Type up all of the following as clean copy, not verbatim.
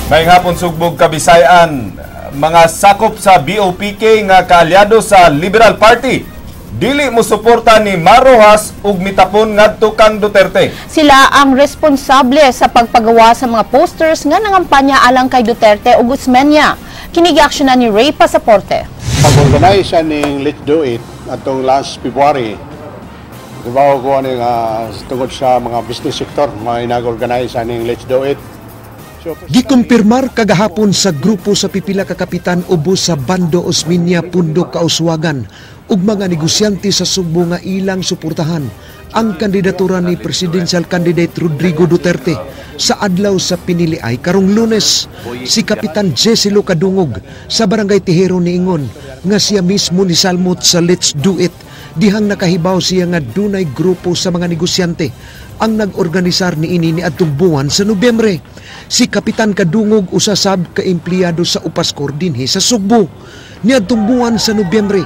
Maayong hapon, Sugbo ug Kabisayan. Mga sakop sa BOPK nga kaalyado sa Liberal Party dili mo suporta ni Mar Roxas ug mitapon ngadto kang Duterte. Sila ang responsable sa pagpagawa sa mga posters nga nangampanya alang kay Duterte ug Osmeña. Kini giaksyonan ni Ray Pasaporte. Pag-organize ning Let's Do It atong last February, trabaho ko aning tungod sa mga business sector, mga nag-organize aning Let's Do It. So, Gikumpirmar kagahapon sa grupo sa pipila ka kapitan ubos sa Bando Osmeña Pundok Kauswagan ug mga negosyante sa Sugbo nga ilang suportahan ang kandidatura ni presidential candidate Rodrigo Duterte sa adlaw sa piniliay karong Lunes. Si Kapitan Jesse Kadungog sa Barangay Tejero niingon nga siya mismo ni salmot sa Let's Do It dihang nakahibaw siya nga dunay grupo sa mga negosyante ang nag-organisar niini niadtong buwan sa Nobyembre. Si Kapitan Kadungog usa sab ka empleyado sa Upascor dinhi sa Sugbo. Niadtong buwan sa Nobyembre,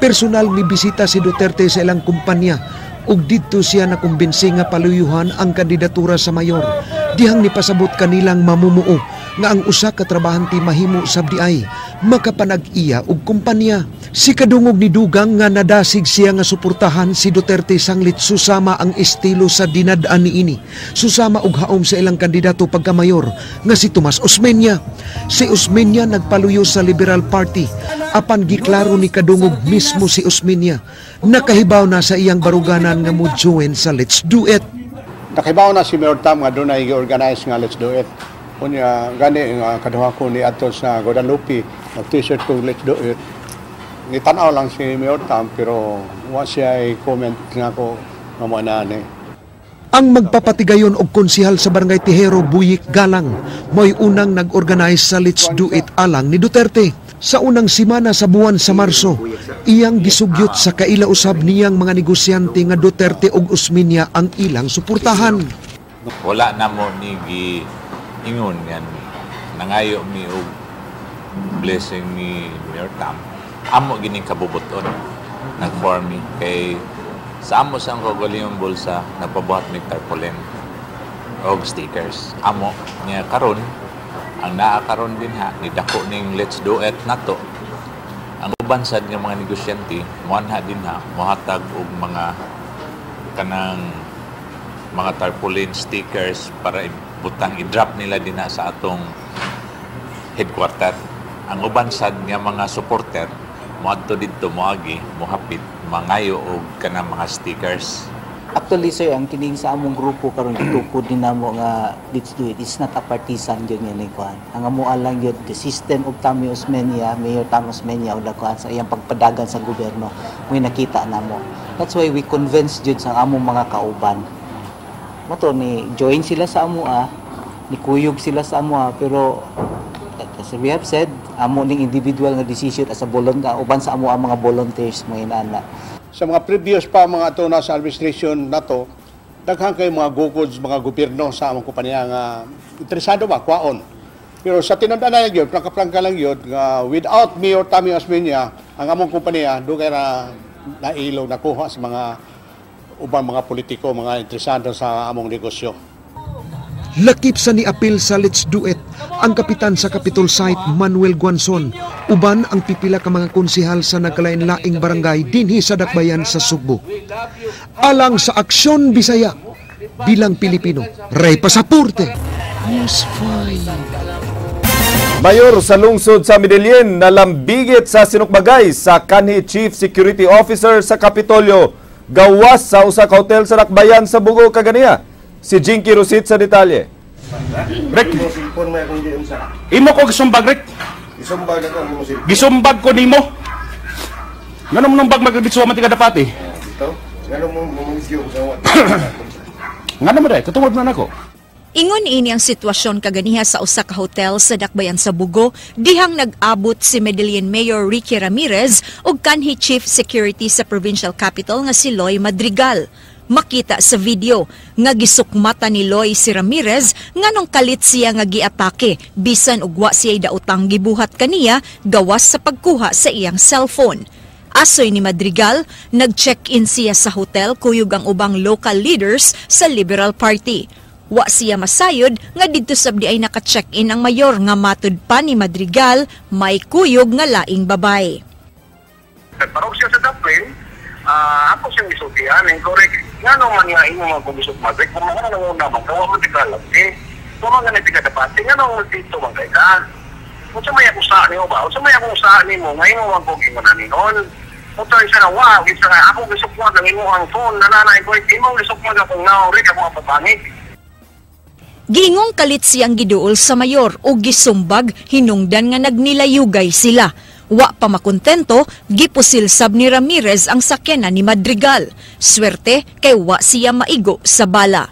personal ni bisita si Duterte sa ilang kumpanya ug didto siya nakumbinsi nga paluyuhan ang kandidatura sa mayor. Dihang nipasabot kanilang mamumuo nga ang usa ka trabahante mahimo sab diay makapanag-iya og kumpanya. Si Kadungog ni dugang nga nadasig siya nga suportahan si Duterte sanglit susama ang estilo sa dinad-an niini. Susama og haom sa ilang kandidato pagkamayor nga si Tomas Osmeña. Si Osmeña nagpaluyo sa Liberal Party apan giklaro ni Kadungog, mismo si Osmeña nakahibaw na sa iyang baruganan nga mo join sa Let's Do It. Nakahibaw na si Mayor Tam nga dunay gi-organize nga Let's Do It. Unya gani nga kaduha ko ni adto sa Guadalupe, nag-T-shirt ko, Let's Do It. Nitanaw lang si Mayor Tam pero wa siya comment nga ko nga mo na ni. Ang magpapatigayon og konsihal sa Barangay Tejero, Buyik Galang, mo'y unang nag-organize sa Let's Do It alang ni Duterte. Sa unang simana sa buwan sa Marso, iyang gisugyot sa kaila usab niyang mga negosyante nga Duterte ug Osmeña ang ilang suportahan. Wala na mo ni gi ingon yan nangayo mi og blessing ni Mayor Tam. Amo gining kabubuton nag-form mi kay sa amo sang kaugalingong bulsa nagpabuhat mig tarpaulin og stickers amo niya. Karon ang naa karon din ha ni dako ning Let's Do It nato, ang uban sad nga mga negosyante moanha din ha, mohatag og mga kanang mga tarpaulin, stickers para ibutang, i-drop nila din ha sa atong headquarter. Ang uban sad nga mga supporter moadto didto, moagi, mohapit, mangayo og kanang mga stickers. Actually, sir, ang kining sa among grupo karon gitukod ni namo nga Let's Do It. It's not a partisan gyud nga ni kuan. Ang amo lang gyud, the system of Tommy Osmeña, Mayor Tommy Osmeña og kuan sa iyang pagpadagan sa gobyerno. May nakita namo. That's why we convince jud sa among mga kauban. Mao to ni join sila sa amo ah, ni kuyog sila sa amo ah, pero as we have said, amo ning individual nga decision as a volunteer, uban sa amo ang mga volunteers mo inana. Sa mga previous pa mga ato na sa administration nato, daghan kay mga gukods, mga gobyerno sa among kompanya nga interesado ba kwaon. Pero sa tinud-anay gyud, prangka-prangka lang gyud nga without Mayor Tommy Osmeña, ang among kompanya dugay ra nailog, nakuha sa mga ubang mga politiko, mga interesado sa among negosyo. Lakip sa niapil sa Let's Do It ang kapitan sa Capitol Site, Manuel Guanzon, uban ang pipila ka mga konsihal sa nagkalain-laing barangay dinhi sa dakbayan sa Sugbo. Alang sa Aksyon Bisaya, bilang Pilipino, Ray Pasaporte, News 5. Mayor sa lungsod sa Medellin nalambigit sa sinukbagay sa kanhi Chief Security Officer sa Kapitolyo gawas sa usa ka hotel sa dakbayan sa Bugo kaganiha. Si Jinky Rosit sa detalye. Rick. Imo ko gisumbag, Rick. Isumbag ako ang imo cellphone. Gisumbag ko nimo. Ngano mo nung bag magbitsuwa man tiga dapati? Ito? Ngano mo mo sa wa? Ngano mo dai? Katungod na nako. Ingon ini ang sitwasyon kaganiha sa usa ka hotel sa dakbayan sa Bugo dihang nag-abot si Medellin Mayor Ricky Ramirez ug kanhi Chief Security sa Provincial Capital nga si Loy Madrigal. Makita sa video nga gisukmata ni Loy si Ramirez nganong kalit siya nga giatake bisan og wa siya daotang gibuhat kaniya gawas sa pagkuha sa iyang cellphone. Asoy ni Madrigal, nag-check-in siya sa hotel kuyog ang ubang local leaders sa Liberal Party. Wa siya masayod nga didto sab di ay naka-check-in ang mayor nga matud pa ni Madrigal may kuyog nga laing babay. Nagparog siya sa daplin, ako siyang gisultihan, and correct, nga naman nga imo mga kumisot Madrid, kung mga nanguna man, kawa man tigalap, eh, kung mga natigadapati, nga nang dito man kay ka. Kung sa may ako sa nimo ba, kung sa may akong sa nimo, ngayon mo ang kong ingon na ningon. Kung tayo siya na, wow, isa nga, ako gisukmag ang imong phone, nananay ko, imong gisukmag akong naorik, ako ang papangit. Giingong kalit siyang giduol sa mayor o gisumbag hinungdan nga nagnilayugay sila. Wa pa makontento, gipusil sab ni Ramirez ang sakyanan ni Madrigal. Swerte kay wa siya maigo sa bala.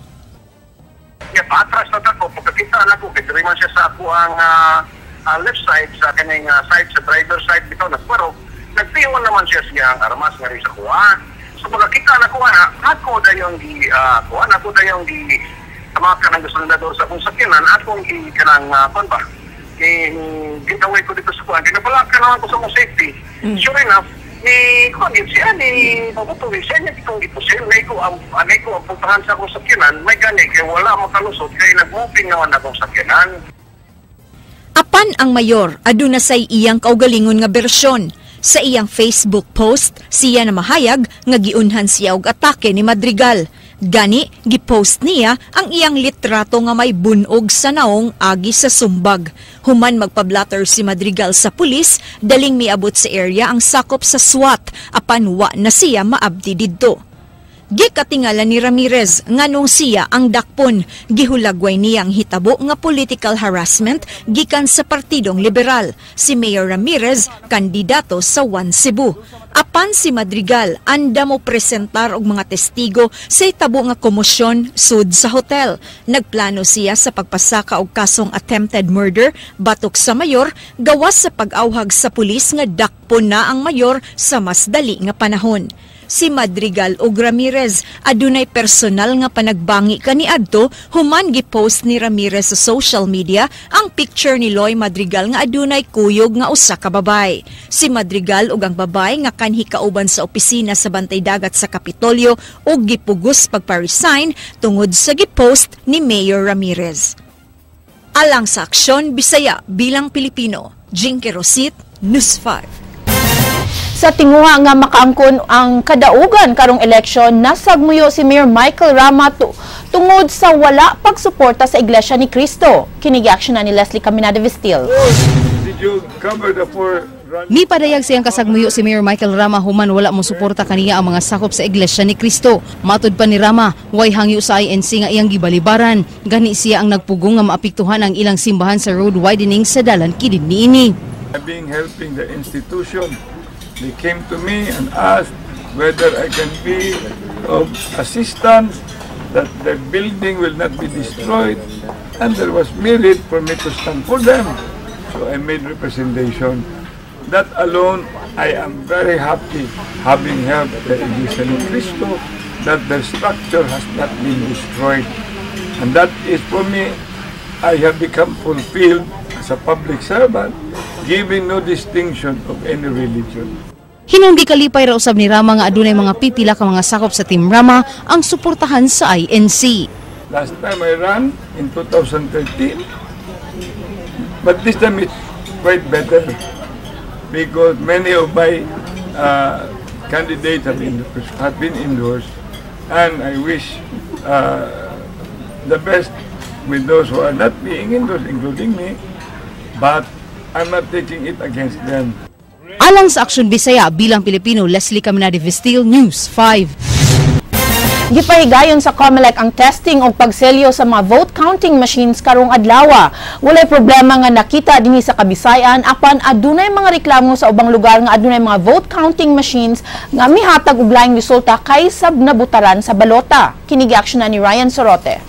Ya, paatras na ako, pagkakita na ako, kay diri man siya sa ako ang left side, sa kaning side, sa driver side, bitaw nagparog, nagtiwan naman siya siya ang armas nga rin sa kuha. So pagkakita na ko, ako dayong gi, kuha, ako dayong gi, tama ka ng gasolinador sa akong sakyanan, akong gi, kanang, kuan ba? Gitaway ko dito sa kuan, kinabala ka naman ko sa mong safety. Sure enough, ni kuan yun siya, ni mabutuwi siya niya itong gipusil, nay ko ang puntahan sa akong sakyanan, may gani, kay wala makalusot, kay nag-moving naman akong sakyanan. Apan ang mayor, aduna say iyang kaugalingon nga bersyon. Sa iyang Facebook post, siya na mahayag nga giunhan siya og atake ni Madrigal. Gani, gipost niya ang iyang litrato nga may bunog sa naong agi sa sumbag. Human magpablatter si Madrigal sa pulis, daling miabot sa area ang sakop sa SWAT, apan wa na siya maabdi didto. Gikatingala ni Ramirez nganong siya ang dakpon, gihulagway niyang hitabo nga political harassment gikan sa Partidong Liberal. Si Mayor Ramirez kandidato sa One Cebu. Apan si Madrigal anda mo presentar og mga testigo sa hitabo nga komosyon sud sa hotel. Nagplano siya sa pagpasaka og kasong attempted murder batok sa mayor gawas sa pag-awhag sa pulis nga dakpon na ang mayor sa mas dali nga panahon. Si Madrigal ug Ramirez adunay personal nga panagbangi kaniadto human gipost ni Ramirez sa social media ang picture ni Loy Madrigal nga adunay kuyog nga usa ka babay. Si Madrigal ug ang babay nga kanhi kauban sa opisina sa Bantay Dagat sa Kapitolyo ug gipugos pagpa-resign tungod sa gipost ni Mayor Ramirez. Alang sa Aksyon Bisaya bilang Pilipino, Jinky Rosit, News 5. Sa tinguha nga makaangkon ang kadaugan karong eleksyon, nasagmuyo si Mayor Michael Rama tungod sa wala pagsuporta sa Iglesia ni Cristo. Kini gi-aksyonan ni Leslie Caminada Vestil. Mipadayag siyang kasagmuyo si Mayor Michael Rama human wala mo suporta kaniya ang mga sakop sa Iglesia ni Cristo. Matud pa ni Rama, way hangyo sa INC nga iyang gibalibaran. Gani siya ang nagpugong nga maapektuhan ang ilang simbahan sa road widening sa dalan kilid niini. I've been helping the institution. They came to me and asked whether I can be of assistance, that the building will not be destroyed, and there was merit for me to stand for them. So I made representation. That alone, I am very happy having helped the Iglesia ni Cristo, that the structure has not been destroyed. And that is for me, I have become fulfilled as a public servant, giving no distinction of any religion. Hinungdi kalipay ra usab ni Rama nga adunay mga pipila ka mga sakop sa Team Rama ang suportahan sa INC. Last time I ran in 2013, but this time it's quite better because many of my candidates have been endorsed, and I wish the best with those who are not being endorsed, including me, but I'm not taking it against them. Alang sa Aksyon Bisaya bilang Pilipino, Leslie Caminada Vestil, News 5. Gipahigayon sa COMELEC ang testing og pagselyo sa mga vote counting machines karong adlaw. Walay problema nga nakita dinhi sa Kabisayan apan adunay mga reklamo sa ubang lugar nga adunay mga vote counting machines nga mihatag og laing resulta kaysa nabutaran sa balota. Kini gi-aksyonan ni Ryan Sorote.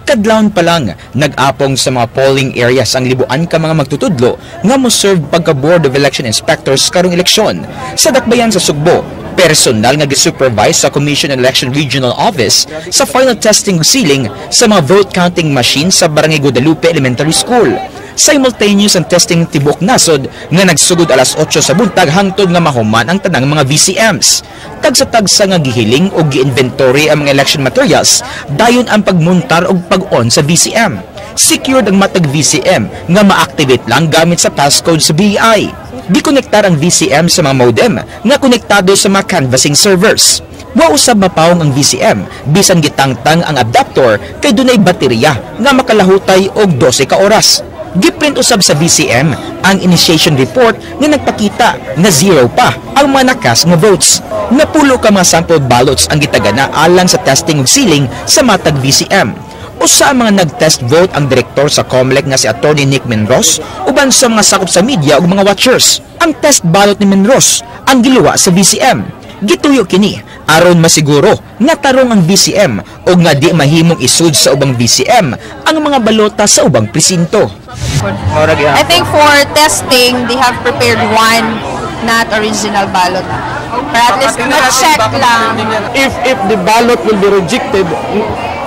Kadlawon pa lang, nag-apong sa mga polling areas ang libuan ka mga magtutudlo nga mo-serve pagka Board of Election Inspectors karong eleksyon. Sa dakbayan sa Sugbo, personal nga gisupervise sa Commission on Election Regional Office sa final testing sealing sa mga vote counting machine sa Barangay Guadalupe Elementary School. Simultaneous ang testing tibuok nasod nga nagsugod alas 8 sa buntag hangtod nga mahuman ang tanang mga VCMs. Tagsa-tagsa nga gihiling o gi-inventory ang mga election materials dayon ang pagmuntar og pag-on sa VCM. Secured ang matag VCM nga ma-activate lang gamit sa passcode sa BEI. Gikonektar ang VCM sa mga modem nga konektado sa mga canvassing servers. Wa usab mapawong ang VCM bisan gitangtang ang adapter kay dunay baterya nga makalahutay og 12 ka oras. Giprint usab sa VCM ang initiation report nga nagpakita na zero pa ang mga nakas nga votes. Napulo ka mga sample ballots ang gitagana alang sa testing ug sealing sa matag VCM. Usa ang mga nag-test vote ang direktor sa COMELEC nga si Attorney Nick Menros uban sa mga sakop sa media ug mga watchers. Ang test ballot ni Menros ang giluwa sa VCM. Gituyo kini aron masiguro nga tarong ang VCM o nga di mahimong isud sa ubang VCM ang mga balota sa ubang presinto. I think for testing, they have prepared one not original ballot. But at least ma-check lang. If the ballot will be rejected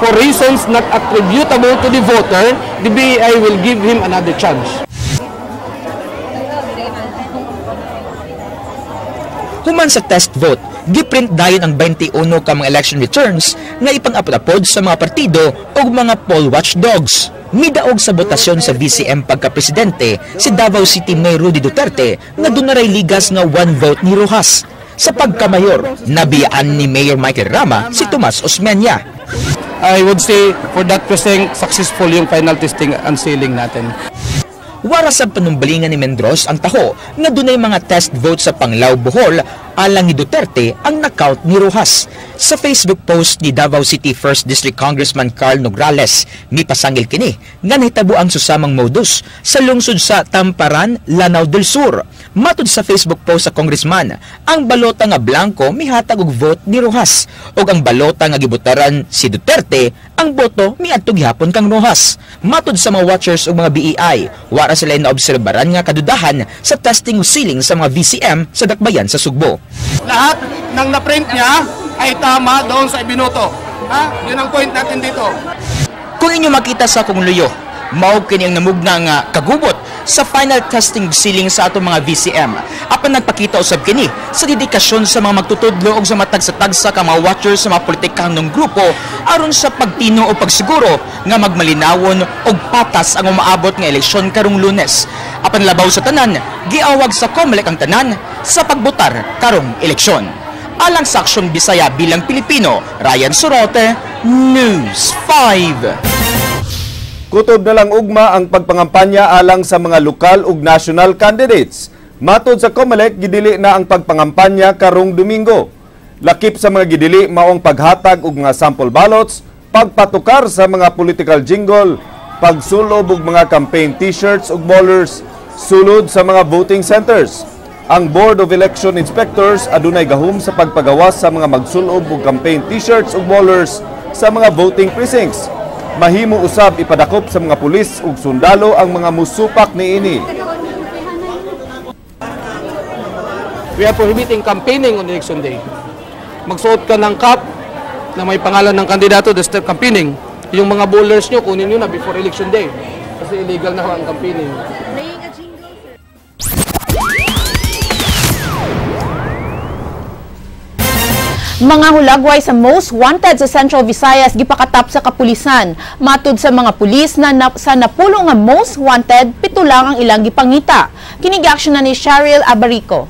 for reasons not attributable to the voter, the BEI will give him another chance. Human sa test vote, giprint dayon ang 21 ka mga election returns nga ipang-apod-apod sa mga partido ug mga poll watchdogs. Midaog sa botasyon sa VCM pagka-presidente si Davao City Mayor Rudy Duterte nga dunaray ligas nga one vote ni Rojas. Sa pagkamayor, nabiyaan ni Mayor Michael Rama si Tomas Osmeña. I would say for that precinct, successful yung final testing and sealing natin. Wara sa panumbalingan ni Mendros ang taho nga dunay mga test vote sa Panglao, Bohol alang ni Duterte ang knockout ni Rojas. Sa Facebook post ni Davao City 1st District Congressman Carl Nograles, mipasangil kini nga nahitabo ang susamang modus sa lungsod sa Tamparan, Lanao del Sur. Matud sa Facebook post sa congressman, ang balota nga blanco mihatag og vote ni Rojas ug ang balota nga gibutaran si Duterte ang boto miadto gihapon kang Rojas. Matud sa mga watchers ug mga BEI, wara sila naobserbaran nga kadudahan sa testing ug sealing sa mga VCM sa dakbayan sa Sugbo. Lahat ng na-print niya ay tama doon sa ibinuto. Ha? Yun ang point natin dito. Kung inyo makita sa akong luyo, mao kini ang namugna nga kagubot sa final testing sealing sa atong mga VCM. Apan nagpakita usab kini sa dedikasyon sa mga magtutudlo og sa matagsa-tagsa ka mga watchers sa mga politikanong grupo aron sa pagtino o pagsiguro nga magmalinawon og patas ang umaabot nga eleksyon karong Lunes. Apan labaw sa tanan, giawag sa COMELEC ang tanan sa pagbotar karong eleksyon. Alang sa Aksyon Bisaya bilang Pilipino, Ryan Sorote, News 5. Kutob na lang ugma ang pagpangampanya alang sa mga lokal ug national candidates. Matod sa COMELEC, gidili na ang pagpangampanya karong Domingo. Lakip sa mga gidili maong paghatag og mga sample ballots, pagpatukar sa mga political jingle, pagsulob og mga campaign t-shirts ug ballers, sulod sa mga voting centers. Ang Board of Election Inspectors adunay gahum sa pagpagawas sa mga magsulob og campaign t-shirts ug ballers sa mga voting precincts. Mahimo usab ipadakop sa mga pulis ug sundalo ang mga musupak niini. We are prohibiting campaigning on election day. Magsuot ka ng cap na may pangalan ng kandidato, the step campaigning. Yung mga bowlers nyo, kunin nyo na before election day. Kasi illegal na ang campaigning. Mga hulagway sa most wanted sa Central Visayas gipakatap sa kapulisan. Matud sa mga pulis na sa napulo nga most wanted, 7 lang ang ilang gipangita. Kini gi-action na ni Cheryl Abarico.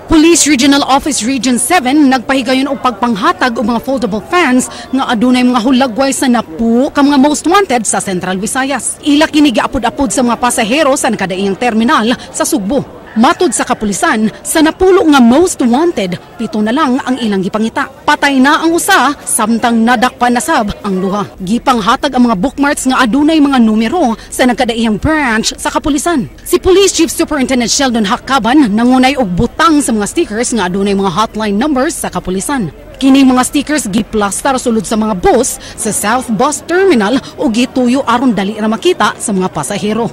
Police Regional Office Region 7 nagpahigayon og pagpanghatag og mga foldable fans nga adunay mga hulagway sa napuo ka mga most wanted sa Central Visayas. Ila kini giapod-apod sa mga pasahero sa nakadaiyang terminal sa Sugbo. Matod sa kapulisan, sa napulo nga most wanted, 7 na lang ang ilang gipangita. Patay na ang usa, samtang nadakpan na sab ang duha. Gipanghatag ang mga bookmarks nga adunay mga numero sa nagkadaiyang branch sa kapulisan. Si Police Chief Superintendent Sheldon Hakaban nangunay og butang sa mga stickers nga adunay mga hotline numbers sa kapulisan. Kini mga stickers giplastar sulod sa mga bus sa South Bus Terminal o gituyo aron dali ra makita sa mga pasahero.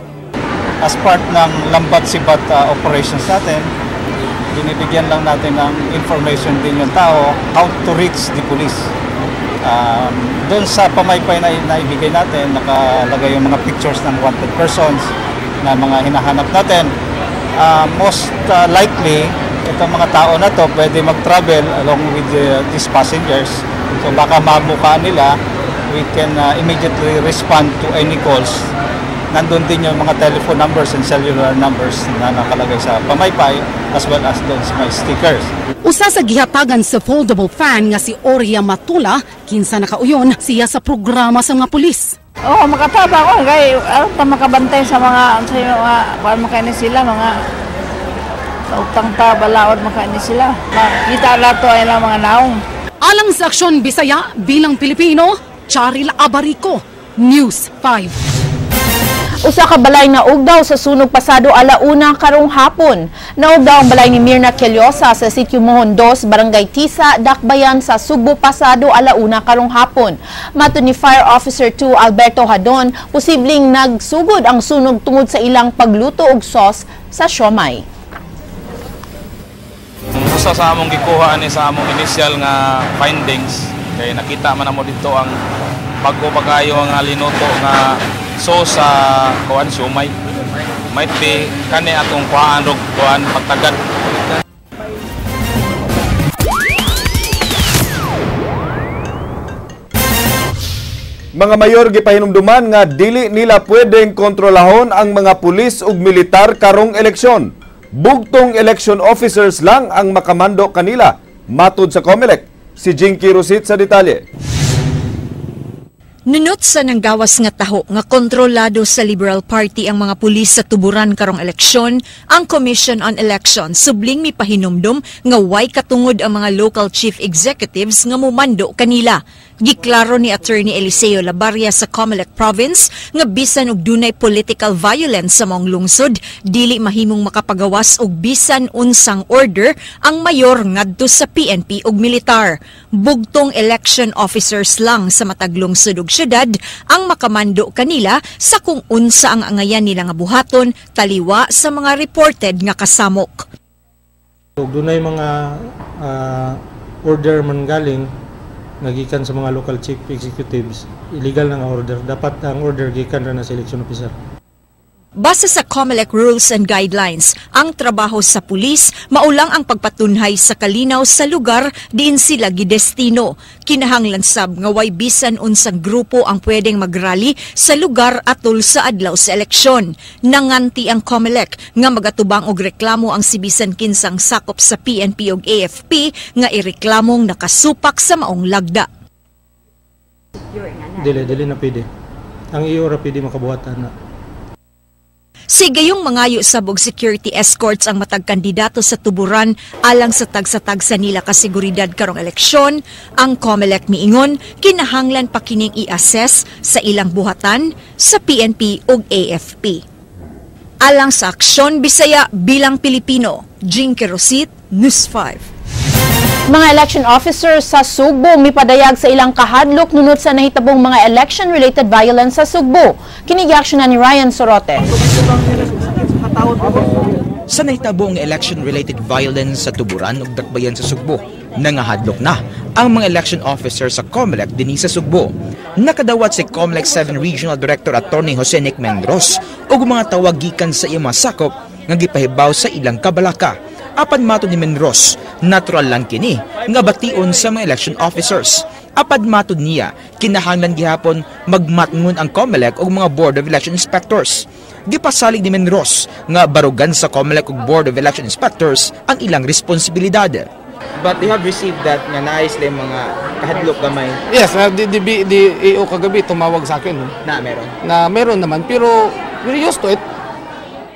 As part ng lambat-sibat operations natin, binibigyan lang natin ng information din yung tao how to reach the police. Doon sa pamaypay na naibigay natin, nakalagay yung mga pictures ng wanted persons na mga hinahanap natin. Most likely, itong mga tao na to pwede mag-travel along with these passengers. So baka mabuka nila, we can immediately respond to any calls. Nandun din yung mga telephone numbers and cellular numbers na nakalagay sa pamaypay as well as doon sa may stickers. Usa sa gihatagan sa foldable fan nga si Oria Matula, kinsa nakauyon siya sa programa sa mga pulis. Oo, makataba ko kay aron ta makabantay sa mga sa mga kuan makaini sila mga utang ta balaod makaini sila. Makita lato ay lang mga naong. Alang sa Aksyon Bisaya bilang Pilipino, Charil Abarico, News 5. Usa ka balay na ugdaw sa sunog pasado 1:00 karong hapon. Naugdaw ang balay ni Mirna Kelyosa sa Sitio Mohon 2, Barangay Tisa, Dakbayan sa Sugbo pasado 1:00 karong hapon. Matod ni Fire Officer 2 Alberto Hadon, posibleng nagsugod ang sunog tungod sa ilang pagluto og sauce sa siomay. Usa sa among gikuha ni sa among initial nga findings kay nakita man namo dito ang bago pa kayo nga linuto nga so sa kuan siomay. Might be kani atong kuhaan og kuan pagtagad. Mga mayor gipahinumduman nga dili nila pwedeng kontrolahon ang mga pulis ug militar karong eleksyon. Bugtong election officers lang ang makamando kanila. Matud sa COMELEC, si Jinky Rosit sa detalye. Nunot sa nanggawas nga taho nga kontrolado sa Liberal Party ang mga pulis sa tuburan karong eleksyon, ang Commission on Elections subling mipahinumdum nga way katungod ang mga local chief executives nga mumando kanila. Giklaro ni Attorney Eliseo Labarria sa COMELEC Province nga bisan og dunay political violence sa maong lungsod, dili mahimong makapagawas og bisan unsang order ang mayor ngadto sa PNP ug militar. Bugtong election officers lang sa matag lungsod ug syudad ang makamando kanila sa kung unsa ang angayan nila nga buhaton taliwa sa mga reported nga kasamok. So, dunay mga order man galing nagikan sa mga local chief executives, illegal na nga order. Dapat ang order gikan ra na sa election officer. Base sa COMELEC rules and guidelines, ang trabaho sa pulis maulang ang pagpatunhay sa kalinaw sa lugar diin sila gidestino. Kinahanglan sab nga way bisan unsang grupo ang pwedeng magrally sa lugar atol sa adlaw sa eleksyon. Nanganti ang COMELEC nga magatubang og reklamo ang sibisan kinsang sakop sa PNP ug AFP nga ireklamong nakasupak sa maong lagda. Dili na pwede. Ang iyo ra pwede makabuhat ana. Sigayong mangayo sab og security escorts ang matag kandidato sa tuburan alang sa tagsa-tagsa nila kasiguridad karong eleksyon. Ang COMELEC miingon kinahanglan pa kining i-assess sa ilang buhatan sa PNP ug AFP. Alang sa Aksyon Bisaya bilang Pilipino, Jinky Rosit, News 5. Mga election officers sa Sugbo mipadayag sa ilang kahadlok nunot sa nahitabong mga election-related violence sa Sugbo. Kini giaksyon na ni Ryan Sorote. Sa nahitabong election-related violence sa Tuburan ug Dakbayan sa Sugbo, nangahadlok na ang mga election officer sa COMELEC dinhi sa Sugbo. Nakadawat si COMELEC 7 Regional Director Attorney Jose Nick Mendros ug mga tawag gikan sa iyang mga sakop nga gipahibaw sa ilang kabalaka. Apan matod ni Mendros, natural lang kini nga bation sa mga election officers. Apad matod niya, kinahanglan gihapon magmatngon ang COMELEC ug mga Board of Election Inspectors. Gipasalig ni Mendros nga barugan sa COMELEC ug Board of Election Inspectors ang ilang responsibilidad. But they have received that nga naay sila mga kahadlok gamay. Yes, the AO kagabi tumawag sa akin. Na meron. Na meron naman, pero we're used to it.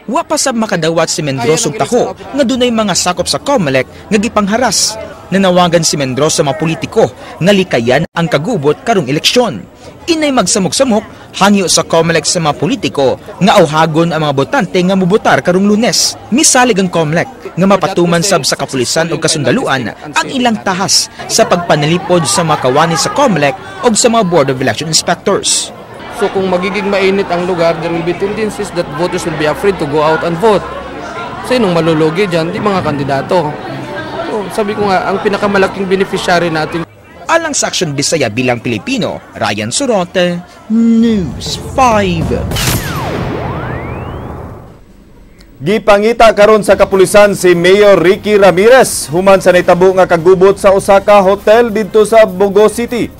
Wa pa sab makadawat si Mendros og taho nga dunay mga sakop sa COMELEC nga gipangharas. Nanawagan si Mendros sa mga politiko nga likayan ang kagubot karong eleksyon. Inay magsamok-samok hangyo sa COMELEC sa mga politiko nga awhagon ang mga botante nga mubotar karong Lunes. Misalig ang COMELEC nga mapatuman sab sa kapulisan ug kasundaluan ang ilang tahas sa pagpanalipod sa mga kawani sa COMELEC ug sa mga Board of Election Inspectors. So kung magiging mainit ang lugar, there will be tendencies that voters will be afraid to go out and vote. Sinong malulugi dyan? Di mga kandidato. So, sabi ko nga, ang pinakamalaking beneficiary natin. Alang sa Aksyon Bisaya bilang Pilipino, Ryan Sorote, News 5. Gipangita karon sa kapulisan si Mayor Ricky Ramirez human sa nahitabo nga kagubot sa usa ka hotel didto sa Bogo City.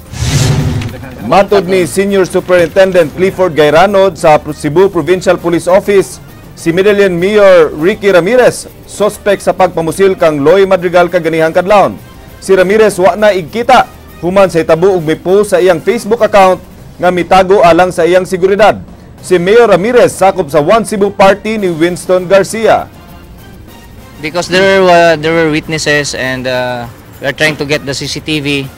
Matod ni Senior Superintendent Clifford Gayranod sa Cebu Provincial Police Office, si Medellin Mayor Ricky Ramirez suspect sa pagpamusil kang Loy Madrigal kaganihang kadlawon. Si Ramirez wa na igkita human sa hitabo og mipost sa iyang Facebook account nga mitago alang sa iyang seguridad. Si Mayor Ramirez sakop sa One Cebu Party ni Winston Garcia. Because there were witnesses and we are trying to get the CCTV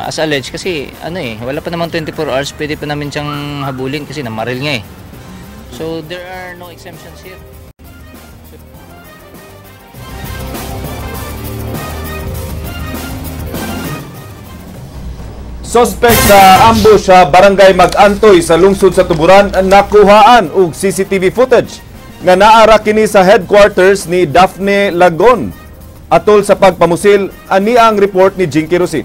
as alleged kasi ano eh, wala pa namang 24 hours, pwede pa namin siyang habulin kasi namaril nga eh. So there are no exemptions here. Suspect sa ambush sa Barangay Mag-Antoy sa lungsod sa Tuburan nakuhaan og CCTV footage nga naara kini sa headquarters ni Daphne Lagon. Atol sa pagpamusil, ani ang report ni Jinky Rosit.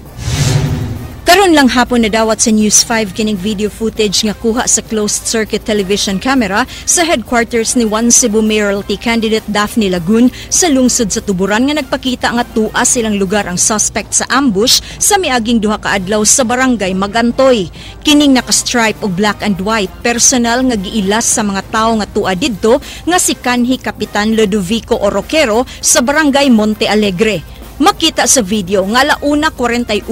Karon lang hapon nadawat sa News 5 kining video footage nga kuha sa closed circuit television camera sa headquarters ni One Cebu mayoralty candidate Daphne Lagun sa lungsod sa Tuburan nga nagpakita nga tua silang lugar ang suspect sa ambush sa miaging duha ka adlaw sa barangay Magantoy. Kining naka-stripe og black and white personal nga giilas sa mga tawo nga tua didto nga si kanhi Kapitan Ludovico Oroquero sa barangay Monte Alegre. Makita sa video nga 1:41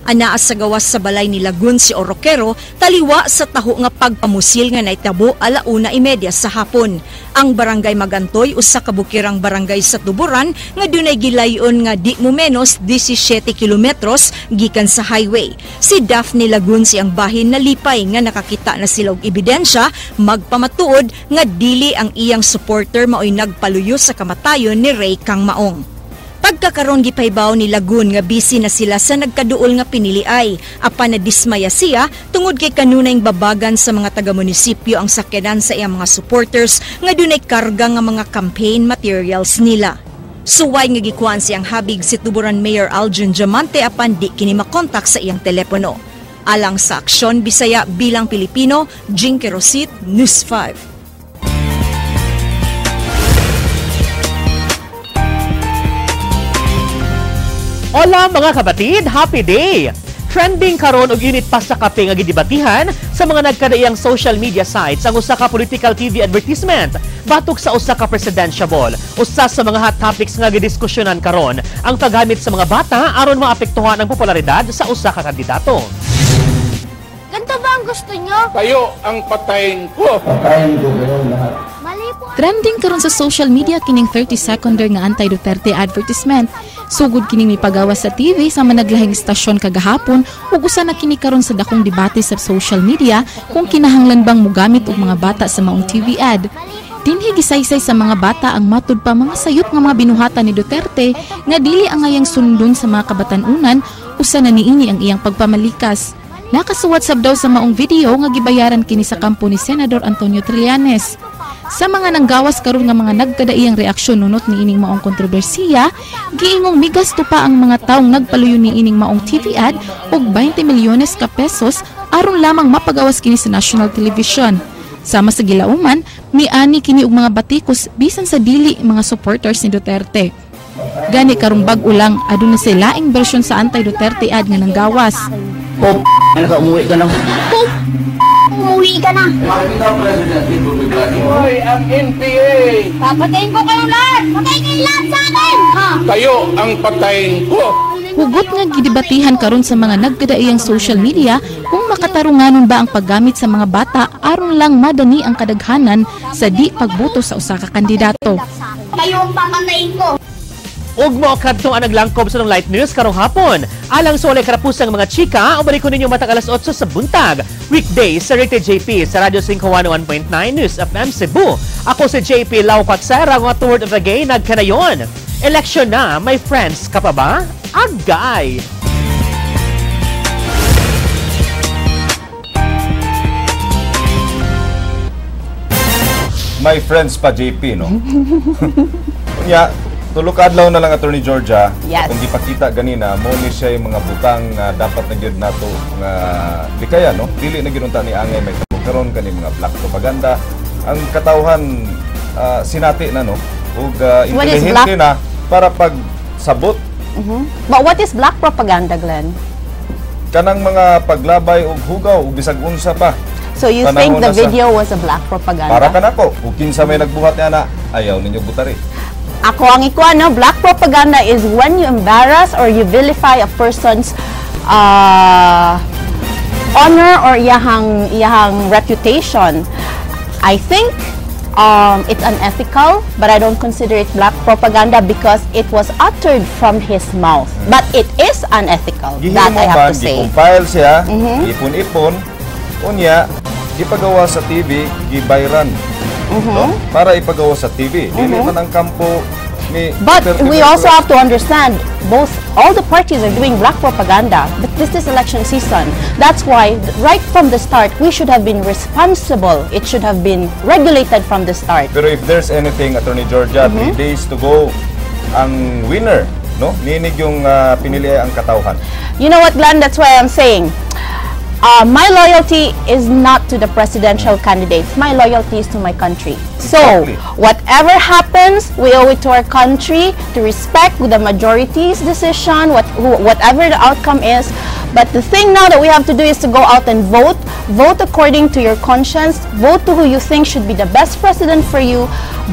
anaa sa gawas sa balay ni Lagun si Oroquero taliwa sa taho nga pagpamusil nga naitabo 1:30 sa hapon. Ang barangay Magantoy usa ka bukirang barangay sa Tuburan nga dunay gilayon nga di mo menos 17 kilometros gikan sa highway. Si Daphne Lagun siyang bahin nalipay nga nakakita na sila og ebidensya magpamatuod nga dili ang iyang supporter maoy nagpaluyo sa kamatayon ni Ray Kangmaong. Pagkakaron gipahibaw ni Lagun nga busy na sila sa nagkaduol nga piniliay, apan nadismaya siya tungod kay kanunayng babagan sa mga taga-munisipyo ang sakyanan sa iyang mga supporters nga dunay karga nga mga campaign materials nila. Suway nga gikuan siyang habig si Tuburan Mayor Aljun Diamante apan di kini makontak sa iyang telepono. Alang sa Aksyon Bisaya bilang Pilipino, Jinky Rosit, News 5. Hola mga kabatid, happy day! Trending karon og unit pa sa kape nga gidebatihan sa mga nagkadaiyang social media sites ang usa ka political TV advertisement batok sa usa ka presidential. Usa sa mga hot topics nga gidiskusyonan karon ang paggamit sa mga bata aron maapektuhan ang popularidad sa usa ka kandidato. Ganito ba ang gusto nyo? Kayo ang patayin ko. Patayin ko kayo lahat. Trending karon sa social media kining 30-seconder nga anti-Duterte advertisement. Sugod kining mipagawas sa TV sa managlahing istasyon kagahapon ug usa na kini karon sa dakong debate sa social media kung kinahanglan bang mogamit og mga bata sa maong TV ad. Dinhi gisaysay sa mga bata ang matud pa mga sayop nga mga binuhatan ni Duterte nga dili angayang sundon sa mga kabatan-unan, usa na niini ang iyang pagpamalikas. Nakasuwat sab daw sa maong video nga gibayaran kini sa kampo ni Senador Antonio Trillanes. Sa mga nanggawas karon nga mga nagkadaiyang reaksyon nunot niining maong kontrobersiya, giingong migasto pa ang mga taong nagpaluyo niining maong TV ad og 20 milyones ka pesos aron lamang mapagawas kini sa national television. Sama sa gilauman, miani kini og mga batikos bisan sa dili mga supporters ni Duterte. Gani karong bag-o lang aduna say laing bersyon sa anti-Duterte ad nga nanggawas. Oh, ano ka, umuwi ka na. Oh, umuwi ka na. Hoy, ang NPA! Papatayin ko kayong lahat! Patay kayo lahat sa akin! Ha? Kayo ang patayin ko! Hugot nga gidebatihan karon sa mga nagkadaiyang social media kung makatarunganon ba ang paggamit sa mga bata aron lang madani ang kadaghanan sa di pagboto sa usa ka kandidato. Kayo ang papatayin ko! Ug mo kadto ang naglangkob sa Light News karong hapon. Alang sa walay karapusang mga chika, ubalik ko ninyo matag alas 8 sa buntag. Weekdays sa Rated JP sa Radyo 5 101.9 News FM Cebu. Ako si JP Lau Patsera, nga word of the gay nagkanayon. Election na, may friends ka pa ba? Agay! My friends pa JP, no? Nya, Tulo ka adlaw na lang, Attorney Georgia. Yes. Kung gipakita ganina, mo ni siya yung mga butang nga dapat na gyud nato nga likayan, no? Dili na gyud unta ni angay may tabo karon kani mga black propaganda. Ang katawhan sinati na, no? Ug What is intelihente na para pag sabot. But what is black propaganda, Glenn? Kanang mga paglabay og hugaw ug bisag unsa pa. So you Panahon think the na sa- video was a black propaganda? Para kanako, ug kinsa may nagbuhat niya na, ayaw ninyo butari. Ako ang ikuan, no? Black propaganda is when you embarrass or you vilify a person's honor or iyahang reputation. I think it's unethical, but I don't consider it black propaganda because it was uttered from his mouth. But it is unethical. That Gihimo I have man, to say. gi-compile siya, ipon-ipon, unya, gipagawa sa TV, gibayran. No? Para ipagawa sa TV. Dili man ang kampo ni But Duterte we Duterte. Also have to understand both all the parties are doing black propaganda. But this is election season. That's why right from the start we should have been responsible. It should have been regulated from the start. Pero if there's anything, Attorney Georgia, 3 days to go, ang winner, no? Ninig yung pinili ang katawhan. You know what, Glenn? That's why I'm saying my loyalty is not to the presidential candidates. My loyalty is to my country. So, whatever happens, we owe it to our country to respect the majority's decision, whatever the outcome is. But the thing now that we have to do is to go out and vote. Vote according to your conscience. Vote to who you think should be the best president for you.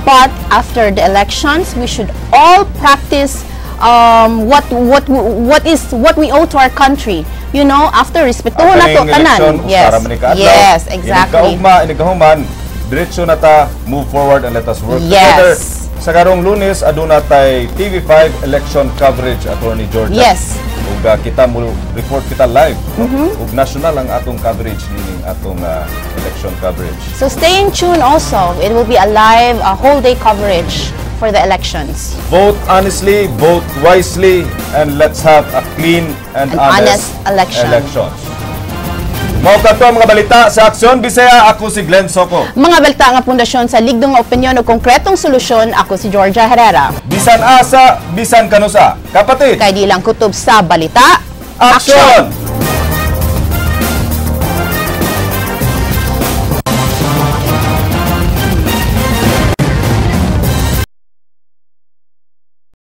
But after the elections, we should all practice what we owe to our country. After respetuhon na to Kaning tanan. eleksyon, usa ra man ni kaadlaw. Yes, exactly. Inigkaugma, inigkahuman, diretso na ta, move forward and let us work together. Sa karong Lunes, aduna tay TV5 election coverage, Attorney Georgia. Ug kita mo report kita live, no? Ug national ang atong coverage nining atong election coverage. So stay in tune also. It will be a live, a whole day coverage for the elections. Vote honestly, vote wisely, and let's have a clean and An honest, honest election. Elections. Mao kadto ang mga balita sa Aksyon Bisaya. Ako si Glenn Soco. Mga balita nga pundasyon sa ligdong opinyon o konkretong solusyon, ako si Georgia Herrera. Bisan asa, bisan kanusa. Kapatid. Kay di lang kutob sa balita. Aksyon!